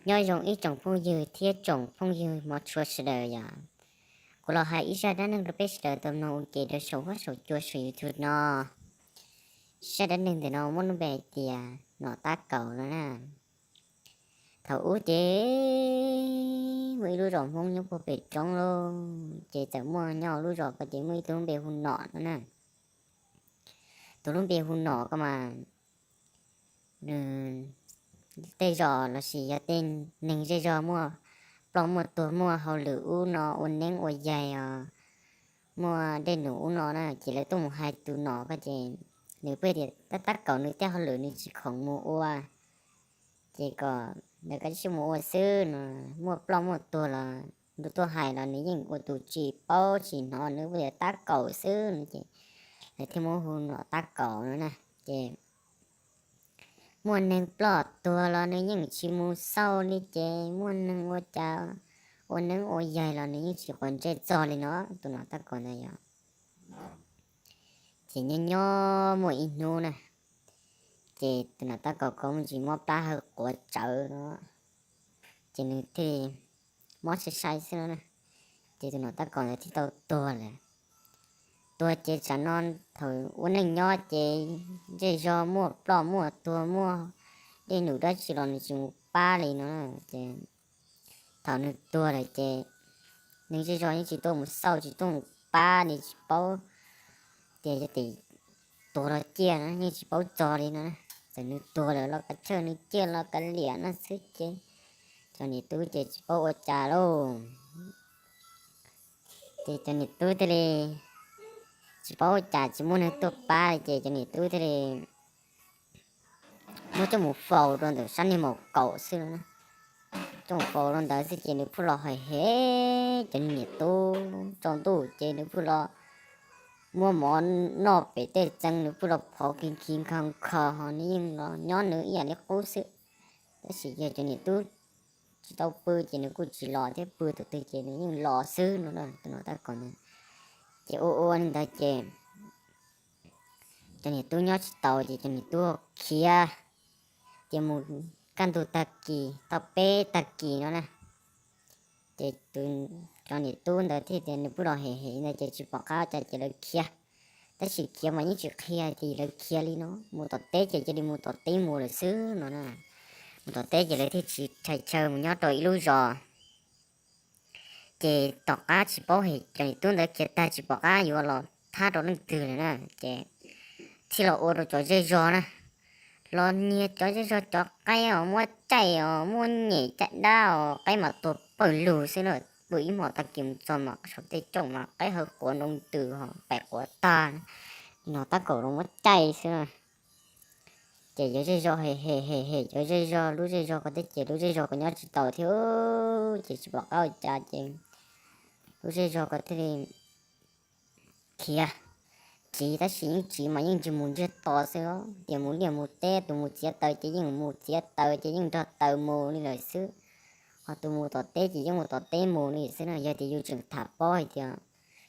Nyob zoo ib tsoom phooj ywg thiab tsoom phooj ywg hmov tshua sawv daws yom. Kuv los hais ib zaj dab neeg rau peb sawv daws tau mloog ua ke rau saum huab saum cua saum YouTube no. Zaj dab neeg ntawm no muaj lub npe hais tias Nom Tab Kaum no na. Thaum ub ces muaj ib lub zos Hmoob nyob puag pem roob lauj, ces txawm muaj nyob lub zos ko ces muaj ib tug lub npe hu Nom no na. Tus lub npe hu Nom ko mas nws tej zos lossis yog tej neeg zej zog muaj ploj muaj tuag muaj hauj lwm ub no ua neeb ua yaig os, muaj dej num ub no na ces lawv tuaj mus hais tus Nom ko ces nws pheej tias tab tab kaum nws tej hauj lwm nws tsis khoom mus ua, ces kom lawv kav tsij mus ua xwb no, muaj ploj muaj tuag los nws tuaj hais los nws yeej ua tus tsis paub tsis hnov, nws pheej tias tab kaum xwb no ces lawv thiaj muab hu Nom Tab Kaum no na. Ces muaj neeg ploj tuag los nws yeej tsis mus xauj li, ces muaj neeg ua cas ua neeb ua yaig los nws yeej tsis quav ntsej txog li no, tus Nom Tab Kaum ntawd yom. Ces nyob nyob muaj ib hnub na, ces tus Nom Tab Kaum ko muaj ntsis mob plab hawv quav tsawv no, ces nws thiaj mob sai sai xwb no na, ces tus Nom Tab Kaum ntawd thiaj tau tuag lawm. Tuag ces tsam no thaum ua neej nyob ces zej zog muaj ploj muaj tuag muaj dej num dab tsi los nws tsis mus pab li no, ces thaum nws tuag lawm ces neeg zej zog yeej tsis tuaj mus xauj tsis tuaj mus pab li, tsis paub tias yog tias tuag los ciaj no yeej tsis paub txog li no. Txawm nws tuag lawm los kav tsij nws ciaj los kav liam no xwb ces cov niam tub ces tsis paub ua cas lauj. Ces cov niam tub thiaj li tsis paub ua cas tsis muaj neeg tuaj pab li ces cov niam tub thiaj li muab coj mus faus rau ntawm sab niag maum kaum xwb no. Coj mus faus rau ntawd xwb ces nws pheej los hem hem cov niam tub, tsaus ntuj ces nws pheej los muab mov noj pem tej txee, nws pheej los phov khi khi nkhaus nkhaus ho nws yeej los nyob nws ib yam li qub xwb. Tab sis yog cov niam tub tsis tau pw ces nws kuj tsis los thiab, pw thaum twg ces nws yeej los xwb no. Tus Nom Tab Kaum ntawd ces ua ua li ntawd ces cov niam tub nyob tsis tau ces cov niam tub khiav, ces mus kaj ntug tag kis tau peb tag kis no na, ces tus, cov niam tub ntawd thiaj tias nws pheej los hem hem ntawd ces tsis pom qab cas ces lawv khiav. Tab sis khiav mas yeej tsis qhia tias lawv khiav li no, mus tom teb ces cia li mus tom teb mus lawm xwb no na. Mus tom teb ces lawv thiaj tsis tshais chaw mus nyob rau ib lub zos. Ces tom qab tsis paub, cov niam tub ntawd khiav tag tsis pom qab yuav los thab rau leej twg lawm na, ces thiaj los ua rau cov zej zog na, los nyiag cov zej zog cov qaib os, muab caij os, muab nyem caij dab os, qaib mas tuag pawg lug xwb na. Pw ib hmos tag kis mus txog mas saum tej cooj mas qaib hawv quav nroo ntws ho pais quav tag, Nom Tab Kaum los muab caij xwb na. Ces cov zej zog hem hem hem hem cov zej zog, lub zej zog ko thiab ces lub zej zog ko nyob tsis tau thiab, ces tsis pom qab ua cas ces lub zej zog ko thiaj li khiav. Tsiv tab sis yeej tsiv mas yeej tsis mus ntsiag to xwb, tias mus liaj mus teb, tus mus txiav taws ces yeej mus txiav taws ces yeej nrog taws mus li lawm xwb, ho tus mus tom teb ces yeej mus tom teb mus li xwb na. Yog tias yus tseem tham paub hais tias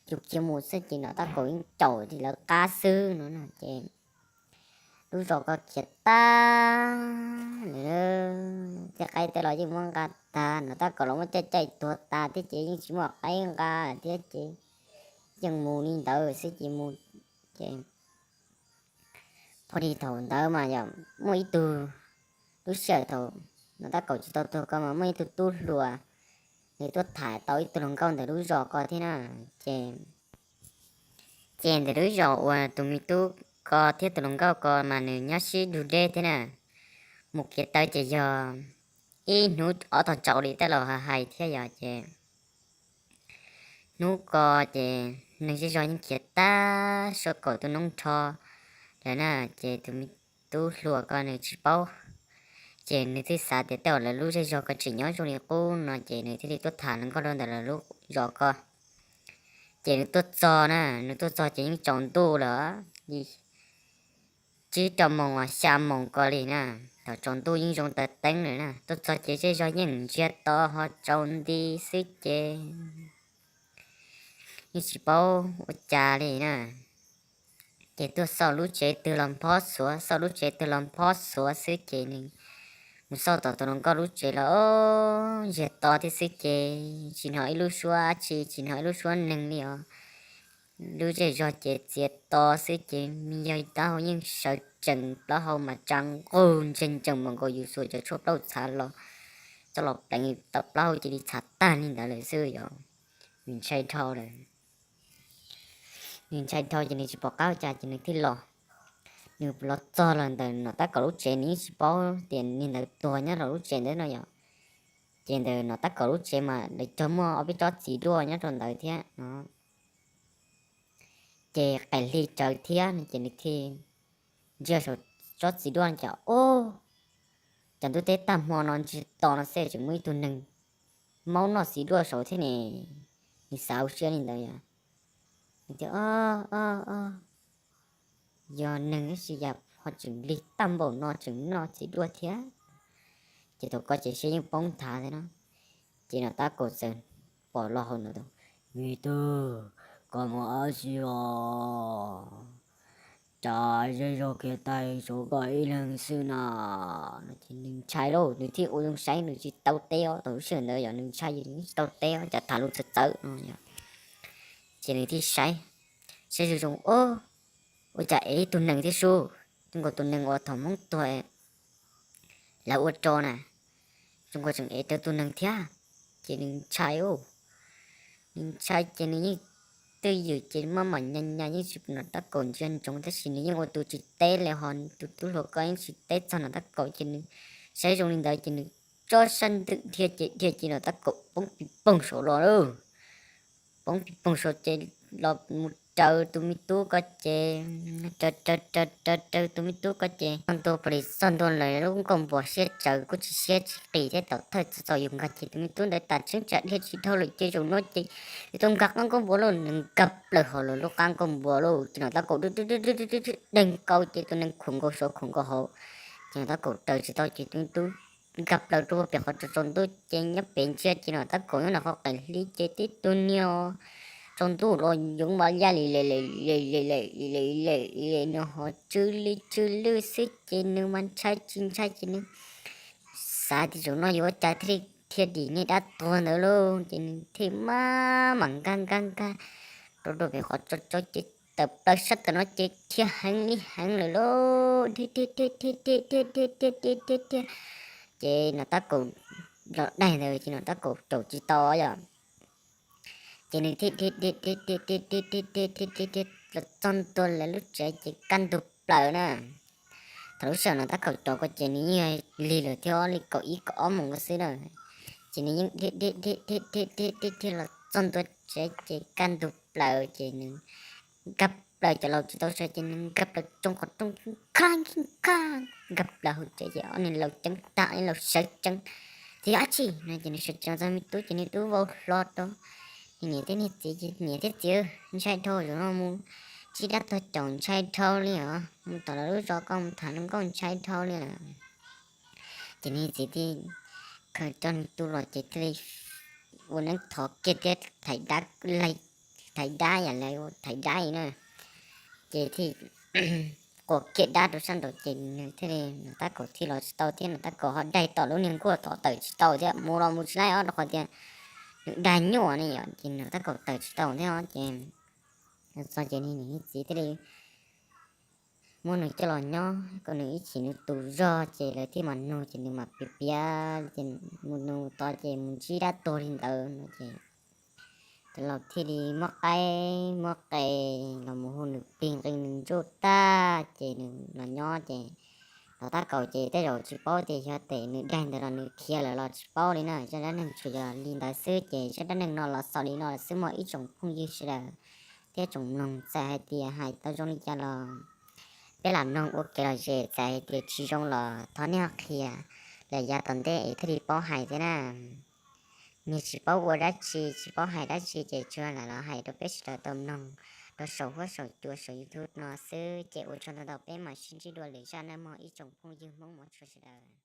yus khiav mus xwb ces Nom Tab Kaum yeej caum lawv qab xwb no na. Ces lub zos ko khiav tag lawm, tej qaib tej los yeej muab nqa tag, Nom Tab Kaum los muab caij caij tuag tas thiab ces yeej tsis muaj qaib nqa thiab ces yeej mus li ntawd xwb ces mus, ces pho di thaum ntawd mas yog muaj ib tug, lub sij hawm thaum Nom Tab Kaum tsis tau tuag ko mas muaj ib tug tub hluas, nws tuaj tham tau ib tug hluas nkauj ntawm lub zos ko thiab na. Ces, ces ntawm lub zos uas tus me tub ko thiab tus hluas nkauj ko mas nws nyob sib dug deb thiab na. Mus kev taw ces yog ib hnub ob tog tsaus li tej laus hais thiab yog ces hnub ko ces neeg zej zog yeej khiav tag sab kaum tus noob nrho lawm na. Ces tus me tub hluas ko nws tsis paub, ces nws thiaj xav tias tej zaum lawv lub zej zog ko tseem nyob zoo li qub no ces nws thiaj li tuaj tham hluas nkauj rau ntawm lawv lub zos ko. Ces nws tuaj txog na, nws tuaj txog ces yeej tsaus ntuj lawm, tsib rau moos xya moos ko li na, thaum tsaus ntuj yeej zoo taws teeb lawm na. Tuaj txog ces zej zog yeej ntsiag to ho tsaus nti xwb ces yeej tsis paub ua cas li na. Ces tuaj xauj lub tsev twg los phob xuav, xauj lub tsev twg los phob xuav xwb ces nws mus xauj tom tus hluas nkauj lub tsev los ntsiag to thiab xwb ces tsis hnov ib lub suab dab tsi, tsis hnov ib lub suab neeg li os. Lub zej zog ces txias to xwb ces me yog taub hau yeej sawv tsees, plaub hau mas tsa nqug ntseeg tsees mas nkaus yus xuas cov tshuaj plaub txhav los txoj los pleev tau plaub hau cia li txhav tag li ntawd lawm xwb yom. Nws ntshai dhau lawm. Nws ntshai dhau ces nws tsis pom qab ua cas ces nws thiaj los. Nws los txog los ntawm Nom Tab Kaum lub tsev, nws yeej tsis paub tias niag ntawd tuag nyob rau lub tsev ntawd no yom. Ces ntawm Nom Tab Kaum lub tsev mas lawv cog muaj ob peb tsob txiv duaj nyob rau ntawd thiab no. Ces qaim hli tsawv thiab no ces nws thiaj ntsia saum tsob txiv duaj no ces ub, cas ntuj teb tag hmo no ntsiag to no xwb tseem muaj ib tug neeg maub noj txiv duaj saud thiab ne. Nws xav hauv siab li ntawd yom. Nws tias, o, o, o, yog neeg tab sis cas ho tseem lig tag npaum no tseem noj txiv duaj thiab. Ces thaum ko ces siab yeej poob nthav thiab no. Ces Nom Tab Kaum txawm pom los hauv no tias, me tub, koj mus ua dab tsi os? Cas zej zog khiav tag saum koj ib leeg xwb na? No ces nws ntshai lauj, nws thiaj ua zoo saib nws tsis tau teb os. Thaum lub sij hawm ntawd yog nws ntshai nws tsis tau teb os, cas tham lus txawv txawv no. Ces nws thiaj saib, saib zoo zoo, o, ua cas ev ib tug nees thiab sub, zoo nkaus tus nees uas thaum Hmoob tuag lawv ua rau na, zoo nkaus tseem ev tau tus nees thiab. Ces nws ntshai, nws ntshai ces nws yeej twj ywm ces maj mam nyas nyas yeej tsis, Nom Tab Kaum ntsia ntsoov tab sis nws yeej ua tus tsis teb li, ho tus tub hluas ko yeej tsis teb txog Nom Tab Kaum ces nws saib zoo li ntawd ces nws tso sab ntws dhia ces dhia ces Nom Tab Kaum poob pis poog saud los lawm. Poob pis poog saud ces los mus raws tus me tub ko ces, raws raws raws raws tus me tub ko ces txog ntua pom li txog ntua lawm lub nkuaj npua siab tsawv kuj tsis siab tsis qis thiab, thaum thawj txog txaus yus nkag ces tus me tub ntawd tas tseeb tsam dhia tsis dhau lawm ces zaum no ces yuav tau nkag qab nkuaj npua lauj. Nws nkag plaws hauv lawv lub qab nkuaj npua lauj ces Nom Tab Kaum deeg nkaus ces tus nees khuam nkaus saud khuam nkaus hauv. Ces Nom Tab Kaum raws tsis tau ces tus me tub nkag plaws rau pem qhov tsaus tsaus ntuj ces nyob pem ntsia ces Nom Tab Kaum nyob ntawm qhov qaim hli ces tib tug niag tsaus ntuj los yoov npa yaj li lem lem lem lem lem lem lem lem no ho tsw li tsw lwj xwb ces nws mas ntshai tsis ntshai ces nws xav tias zaum no yuav ua cas thiaj li dhia dim niag dab tuag ntawd lauj. Ces nws thiaj maj mam nkag nkag nkag rau rau pem qhov tsaus tsaus ces tawm plaws sab tawm no ces dhia heev li heev lawm lauj, dhia dhia dhia dhia dhia dhia dhia dhia dhia dhia dhia. Ces Nom Tab Kaum los daig ntawd ces Nom Tab Kaum caum tsis tau yom. Ces nws thiaj dhia dhia dhia dhia dhia dhia dhia dhia dhia dhia los txog ntua lawv lub tsev ces kaj ntug plaws na. Thaum lub sij hawm Nom Tab Kaum caum ko ces nws yeej lig lawm thiab, li kaum ib kaum ob moos ko xwb na. Ces nws yeej dhia dhia dhia dhia dhia dhia dhia los txog ntua tsev ces kaj ntug plaws ces nws nkag plaws cov laus tsis tau sawv ces nws nkag plaws tsoo qhov rooj, nkag nkag nkag plaws hauv tsev ces ob niag laus ceeb tag, ob niag laus sawv tsees. Tias yog dab tsi no ces nws sawv tsees txog me tub ces nws tub vau hlo rau. Nws niam thiab niag txiv ces, niam thiab txiv, ntshai dhau, zaum no mus ntsib dab tuag caum ntshai dhau li os, mus tom lawv lub zos ko mus tham hluas nkauj ntshai dhau li lawm. Ces nws txiv thiaj khaws coj nws tub los ces thiaj li ua neeb thov kiag thiab thaiv dab, thaiv dab yam li thaiv dab li na. Ces thiaj quas kiag dab rau sab nraud ces nws thiaj li, Nom Tab Kaum thiaj los tsis tau thiab, Nom Tab Kaum ho daig tom lub niag nkuaj tod tawm tsis tau thiab, mus los mus tsis laib os rau qhov tias nws daig nyuaj ne yom, ces Nom Tab Kaum tawm tsis tau thiab os. Ces txog ces nws niam nws txiv thiaj li muab nws coj los nyob kom nws ib chim nws tu zog ces lawv thiaj mam nug ces nws mam piav piav ces mus nug tod ces mus ntsib dab tuag li ntawd no ces cov laus thiaj li muab qaib muab qe los mus hu nws plig nqi nws ntsuj tag ces nws los nyob ces Nom Tab Kaum ces tej zaum tsis paub tias yog tias nws daig ntawd los nws khiav lawm los tsis paub li na. Zaj dab neeg tsuas yog li ntawd xwb ces zaj dab neeg no los xaus li no lawm xwb mog ib tsoom phooj ywg sawv daws thiab tsoom mloog. Txawm hais tias hais tau zoo li cas los peb lam mloog ua kev lom zem, txawm hais tias tsis zoo los thov nej ho qhia, lam yav tom ntej es thiaj li paub hais thiab na. Niag tsis paub ua dab tsi tsis paub hais dab tsi ces tsuas lam los hais rau peb sawv daws tau mloog rau saum huab saum cua saum YouTube no xwb ces ua tsaug ntau ntau, peb mam sib ntsib dua lwm zaj nawb mog ib tsoom phooj ywg Hmoob mov tshua sawv daws.